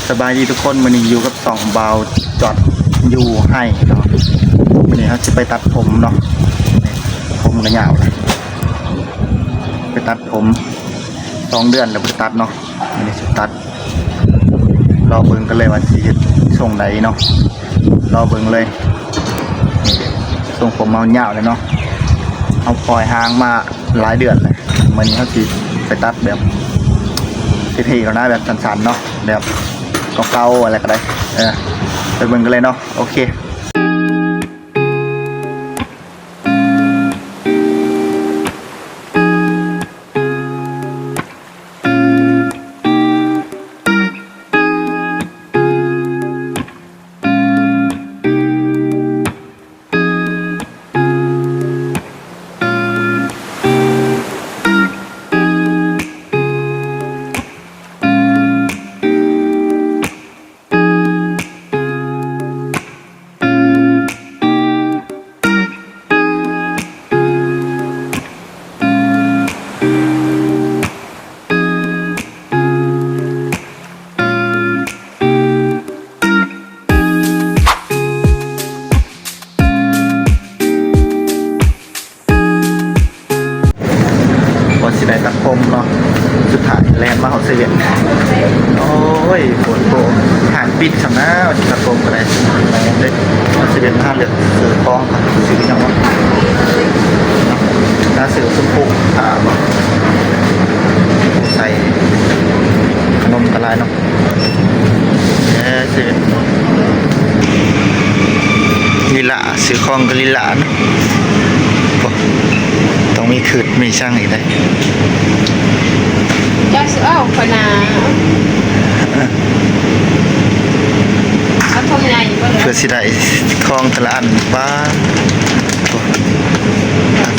ສະບາຍດີທຸກຄົນ, ມື້ນີ້ຢູ່ກັບຊ່ອງບ່າວຈອດຢູ່ໄຮ່ເນາະ. ມື້ນີ້ເຮົາຊິໄປຕັດຜົມເນາະ, ຜົມກໍຍາວ ໄປຕັດຜົມ ສອງເດືອນແລ້ວບໍ່ໄດ້ຕັດເນາະ. ມື້ນີ້ຊິຕັດ ລໍເບິ່ງກັນເລີຍວ່າຊິເຮັດຊົງໃດເນາະ, ລໍເບິ່ງເລີຍ. ຊົງຜົມເຮົາຍາວແລ້ວເນາະ, ເຮົາປ່ອຍຫາງມາຫຼາຍເດືອນແລ້ວ. ມື້ນີ້ເຮົາຊິໄປຕັດແບບເທ່ໆແລ້ວນະ, ແບບສັ້ນໆເນາະ, ແບບເກົ່າໆ ອະໄລກໍໄດ້. ເອີ ໄປເບິ່ງກັນເລີຍເນາະ. ໂອເຄ. ວ່າຊິໄດ້ຕັດຜົມເນາະ, ສຸດທ້າຍແລ່ນມາຮອດເຊເວັ່ນ. ໂອ້ຍ ໂພດໂພ, ຮ້ານປິດຊ້ຳນະ, ວ່າຊິຕັດຜົມກໍໄດ້. ແມ່ນເດ້, ມາເຊເວັ່ນ ມາຫາເລືອກຊື້ຂອງ, ຊື້ຫຍັງວະ, ຫາຊື້ຊົມພູ ອ່າ ໃສ່ຂະໜົມກໍຫຼາຍເນາະ. ເອີ ຊື້ລີລາ, ຊື້ຂອງກໍລີລາເນາະ. ໂອ້ ຕ້ອງມີຄຶດມີຊັ່ງອີກເດ້. ເຈົ້າຊິເອົາຂ້ອຍນາ, ເອົາຖົງໃຫຍ່ເບິ່ງ ເພື່ອຊິໄດ້ຂອງແຕ່ລະອັນ. ປ້າ ໂອ້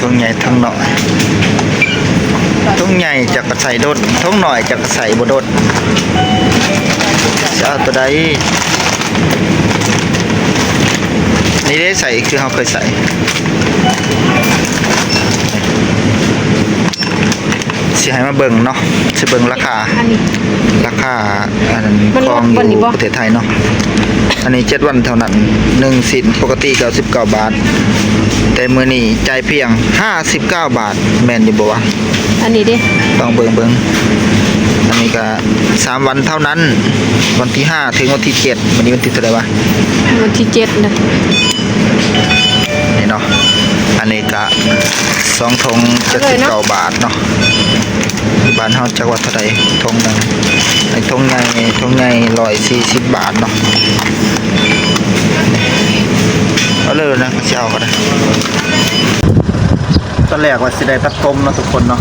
ຖົງໃຫຍ່ຖົງນ້ອຍ, ຖົງໃຫຍ່ຈັກກະໃສ່ດົນ, ຖົງນ້ອຍຈັກກະໃສ່ບໍ່ດົນ. ຊິເອົາໂຕໃດ? ນີ້ເດ້ ໃສ່ຄືເຮົາເຄີຍໃສ່. ຊິໃຫ້ມາເບິ່ງເນາະ, ຊິເບິ່ງລາຄາ, ອັນນີ້ ລາຄາອັນຂອງຢູ່ປະເທດໄທເນາະ. ອັນນີ້ເຈັດວັນເທົ່ານັ້ນ, ໜຶ່ງຊິ້ນ ປົກກະຕິເກົ້າສິບເກົ້າບາດ, ແຕ່ມື້ນີ້ຈ່າຍພຽງຫ້າສິບເກົ້າບາດ, ແມ່ນຢູ່ບໍ່ວະ? ອັນນີ້ເດ້ ລອງເບິ່ງເບິ່ງ. ອັນນີ້ກະສາມວັນເທົ່ານັ້ນ, ວັນທີຫ້າເຖິງວັນທີເຈັດ. ມື້ນີ້ວັນທີເທົ່າໃດວະ? ວັນທີເຈັດນະ. ນີ້ເນາະ, ອັນນີ້ກະສອງຖົງເຈັດສິບເກົ້າບາດເນາະ. ຢູ່ບ້ານເຮົາຈັກວ່າເທົ່າໃດຖົງໜຶ່ງ? ໃນຖົງໃຫຍ່, ຖົງໃຫຍ່ຮ້ອຍສີ່ສິບບາດເນາະ. ເອົາເລີຍນະ, ຊິເອົາກໍໄດ້. ຕອນແລກວ່າຊິໄດ້ຕັດຜົມເນາະທຸກຄົນເນາະ,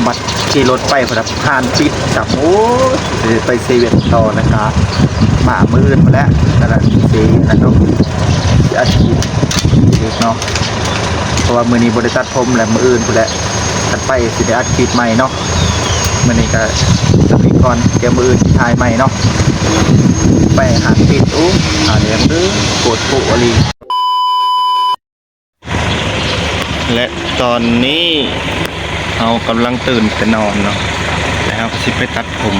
ບັດຂີ່ລົດໄປພຸ້ນນະ ຮ້ານປິດ. ໂອ້ຍ ຊິໄປເຊເວັ່ນຕໍ່ ແລ້ວກະມາມື້ອື່ນພຸ້ນແຫຼະ, ນັ້ນລະ ຊິອັນນັ້ນເນາະ, ຊິອັດຄລິບອີກເນາະ, ເພາະວ່າມື້ນີ້ບໍ່ໄດ້ຕັດຜົມແຫຼະ, ມື້ອື່ນພຸ້ນແຫຼະ ຄັນໄປຊິໄດ້ອັດຄລິບໃໝ່ເນາະ. ມື້ນີ້ກະສ່ຳນີ້ກ່ອນ, ດຽວມື້ອື່ນຊິຖ່າຍໃໝ່ເນາະ. ໄປຮ້ານປິດ, ໂອ້ ຫາແດງເດີ, ໂພດໂພອີ່ຫຼີ. ແລະຕອນນີ້ເຮົາກຳລັງຕື່ນແຕ່ນອນເນາະ, ແລ້ວເຮົາກໍຊິໄປຕັດຜົມ,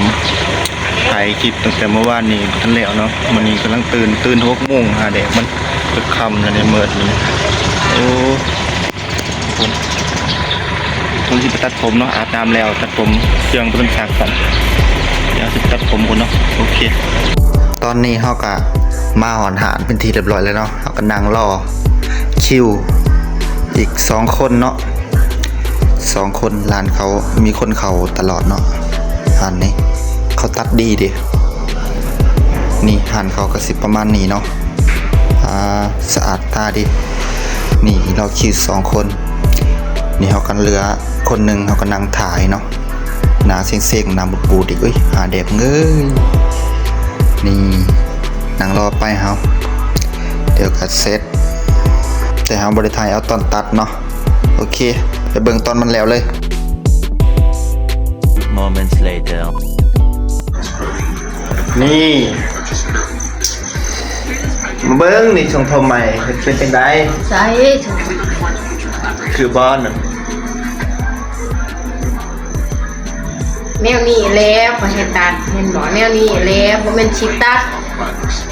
ຖ່າຍຄລິບຕັ້ງແຕ່ມື້ວານນີ້ບໍ່ທັນແລ້ວເນາະ. ມື້ນີ້ກຳລັງຕື່ນ, ຕື່ນຫົກໂມງ, ຫາແດກມັນ ເກືອບຄ່ຳແລ້ວເດ້, ມືດແລ້ວ. ໂອ້ ເພິ່ນ ເພິ່ນຊິໄປຕັດຜົມເນາະ, ອາບນ້ຳແລ້ວ ຕັດຜົມ, ເຄື່ອງບໍ່ທັນຊັກຊ້ຳ. ດຽວຊິໄປຕັດຜົມກ່ອນເນາະ. ໂອເຄ, ຕອນນີ້ເຮົາກະມາຮອດຮ້ານເປັນທີ່ຮຽບຮ້ອຍແລ້ວເນາະ. ເຮົາກໍນັ່ງລໍຄິວອີກສອງຄົນເນາະ, ສອງຄົນ. ຮ້ານເຂົາມີຄົນເຂົ້າຕະຫຼອດເນາະ, ຮ້ານນີ້ເຂົາຕັດດີເດ້. ນີ້ຮ້ານເຂົາກໍຊິປະມານນີ້ເນາະ, ອ່າ ສະອາດຕາດີ. ນີ້ລໍຄິວສອງຄົນ, ນີ້ເຮົາກໍເຫຼືອຄົນໜຶ່ງ, ເຮົາກໍນັ່ງຖ້າເນາະ. ໜ້າເຊັງໆ ໜ້າບູດໆອີກ. ເອີຍ ຫາແດກເອີຍ. ນີ້ນັ່ງລໍໄປເຮົາ, ດຽວກໍເສັດ, ແຕ່ເຮົາບໍ່ໄດ້ຖ່າຍເອົາຕອນຕັດເນາະ. ໂອເຄ ໄປເບິ່ງຕອນມັນແລ້ວເລີຍ. Moments later. ນີ້ ມາເບິ່ງນີ້ ຊົງຜົມໃໝ່ເປັນຈັ່ງໃດ? ໃສ? ຄືບໍ່ນັ້ນ? ແນວນີ້ແຫຼະຂ້ອຍໃຫ້ຕັດ ແມ່ນບໍ່? ແນວນີ້ແຫຼະ ບໍ່ແມ່ນຊິຕັດ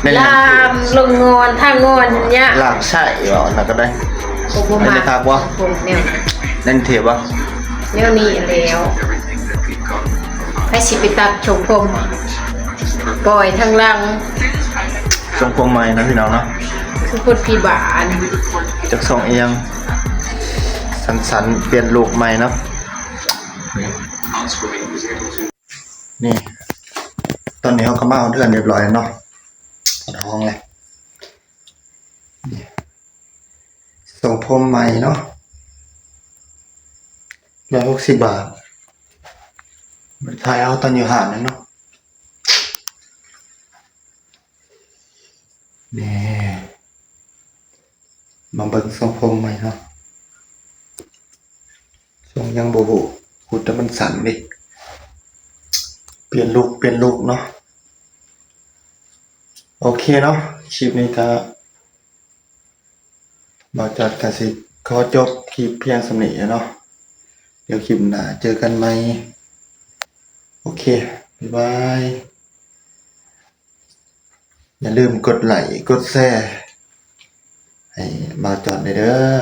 ແມ່ນຫຍັງ? ລາມລົງງອນ ທາງງອນຫຍັງ ລາມໃຊ້ເວົ້າອັນນັ້ນກໍໄດ້ ບໍ່ ບໍ່ມັກ ອັນນີ້ຄັກບໍ່? ຜົມແນວ ນັ້ນເທ່ບໍ່? ແນວນີ້ແຫຼະ ໃຜຊິໄປຕັດຊົງຜົມ ປ່ອຍທາງຫຼັງ ຊົງຜົມໃໝ່ນະພີ່ນ້ອງເນາະ ຄືຄົນຜີບ້ານ ຈັກຊົງອີ່ຫຍັງ ສັນໆ ປ່ຽນລຸກໃໝ່ເນາະ. ນີ້ ຕອນນີ້ເຮົາກໍມາຮອດເຮືອນຮຽບຮ້ອຍແລ້ວເນາະ ຮອດຫ້ອງແລ້ວ ນີ້ ຊົງຜົມໃໝ່ເນາະ ຮ້ອຍຫົກສິບບາດ ມາຖ່າຍເອົາຕອນຢູ່ຮ້ານນັ້ນເນາະ. ນີ້ ມາເບິ່ງຊົງຜົມໃໝ່ເນາະ ຊົງຫຍັງບໍ່ຮູ້ ຮູ້ແຕ່ມັນສັ້ນເດ້ ປ່ຽນລຸກ ປ່ຽນລຸກເນາະ. ໂອເຄເນາະ ຄລິບນີ້ກະ ບ່າວຈອດກະຊິຂໍຈົບຄລິບພຽງສ່ຳນີ້ເນາະ ດຽວຄລິບໜ້າເຈີກັນໃໝ່ ໂອເຄ ບາຍບາຍ. ຢ່າລືມກົດໄລ້ກົດແຊໃຫ້ບ່າວຈອດແດ່ເດີ.